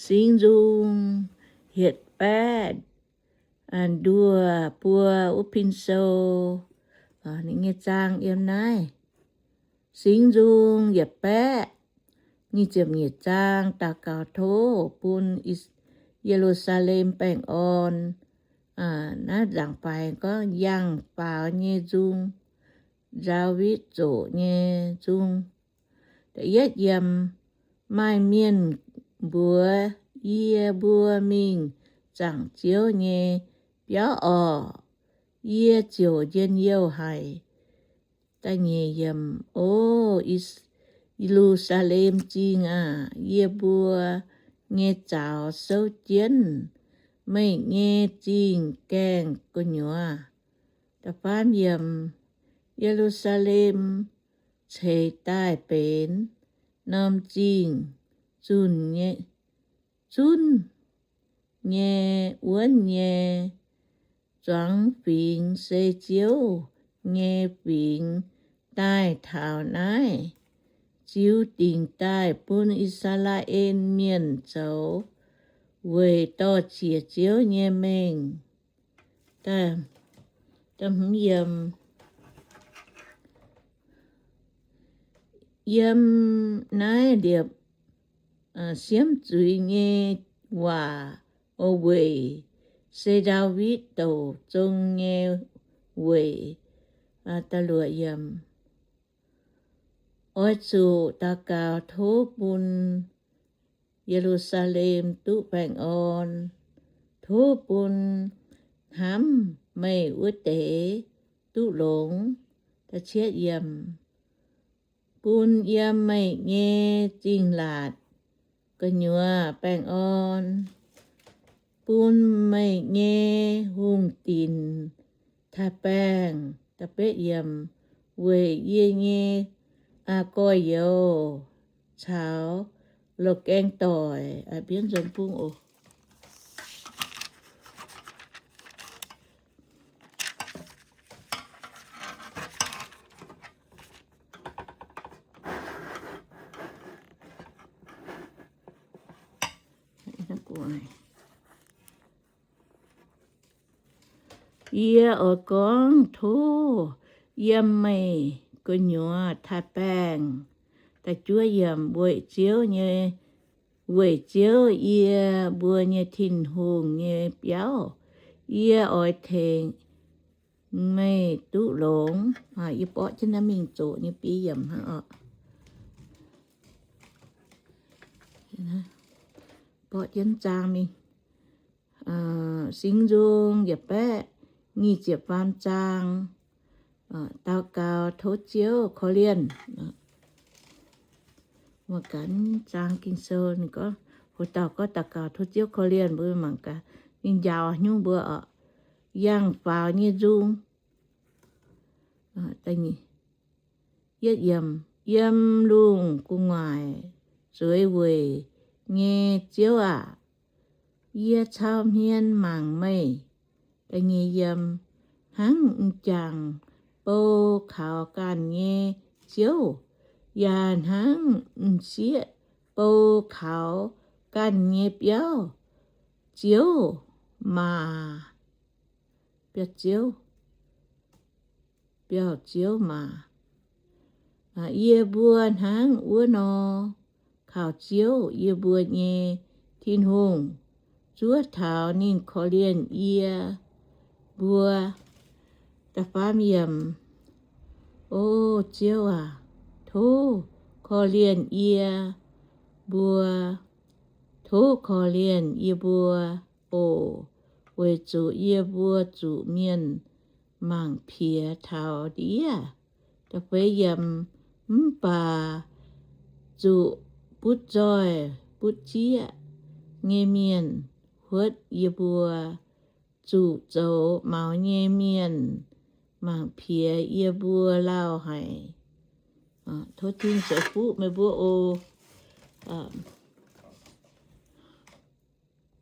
Singx Nzung hietc baeqv nduoh buo wuov pin sou. Ninh nyei zaang yiem naaiv. Singx Nzung yietc baeqv nyic ziepc nyeic zaang. Daux gaux tov bun Ye^lu^saa^lem baengh orn. Naaiv nzaangc faix gorngv yangh faaux nyei nzung, Ndaawitv zoqc nyei nzung. Da'yietv yiem, maaih mienh mbuox yie mbuo mingh zaangc Ziouv nyei biauv orqc, yie ziouc njien-youh haic. Da'nyeic yiem, O Ye^lu^saa^lem Zingh aah! Yie mbuo nyei zaux souv jienv meih nyei zingh gaengh gu'nyuoz. Da'faam yiem, Ye^lu^saa^lem ceix daaih benx norm zingh zunh nyei, zunv nyei, wuonv nyei zuangx fingx, se Ziouv nyei fingx daaih taux naaiv, ziux dingc daaih bun I^saa^laa^en Mienh zoux, weic dorh ziec Ziouv nyei mengh. Yiem naaiv liepc siemv zuiz nyei waac, o, weic se Ndaawitv douc zong nyei weic. Oix zuqc daux gaux tov bun Ye^lu^saa^lem duqv baengh orn. Tov bun hnamv meih wuov deix duqv longx. Bun yiem meih nyei zingh laatc gu'nyuoz baengh orn, bun meih nyei hungh dinc taaix-baengh, weic yie nyei aa gorx-youz caux loz-gaeng doic. Yie oix gorngv tov yiem meih gu'nyuoz taaix-baengh. Weic Ziouv nyei, weic Ziouv yie mbuo nyei Tin-Hungh nyei biauv, yie oix tengx meih duqv longx. Yie borqv jienv naaiv mingh zoqc nyei biei yiemc hnangv oc. Borqv jienv zaang mingh. Singx Nzung yietc baeqv nyic ziepc faam zaang. Daux gaux tov Ziouv korv-lienh. Mangc gaax zaang Ging-Sou ninh gorngv, houc dauh gorngv daux gaux tov Ziouv korv-lienh, mbuo mangc gaax ninh njaaux haaix nyungc mbuo oc. Yangh faaux nyei nzung. Yiem lungh gu'nguaaic zueiz weic nyei Ziouv aac, yie cau hmien mangc meih. Hnangv m'jangc bou kaux ganh nyei ziouv, yaac hnangv m'sieqv bou kaux ganh nyei biauv, Ziouv maac, biauv-ziouv, biauv-ziouv maac. Yie mbuo hnangv wuov nor kaux Ziouv, yie mbuo nyei Tin-Hungh, zuov taux ninh korv-lienh yie mbuo. O Ziouv aac, tov korv-lienh yie mbuo, tov korv-lienh yie mbuo oc, weic zuqc yie mbuo zuqc mienh mangc piex taux ndiev. Mv baac zuqc butv zoih butv zieqv nyei mienh huotv yie mbuo, zuqc zoux maux nyei mienh mangc piex yie mbuo lauh haic. Tov Tin-Hungh ceix fuqv meih mbuo oc.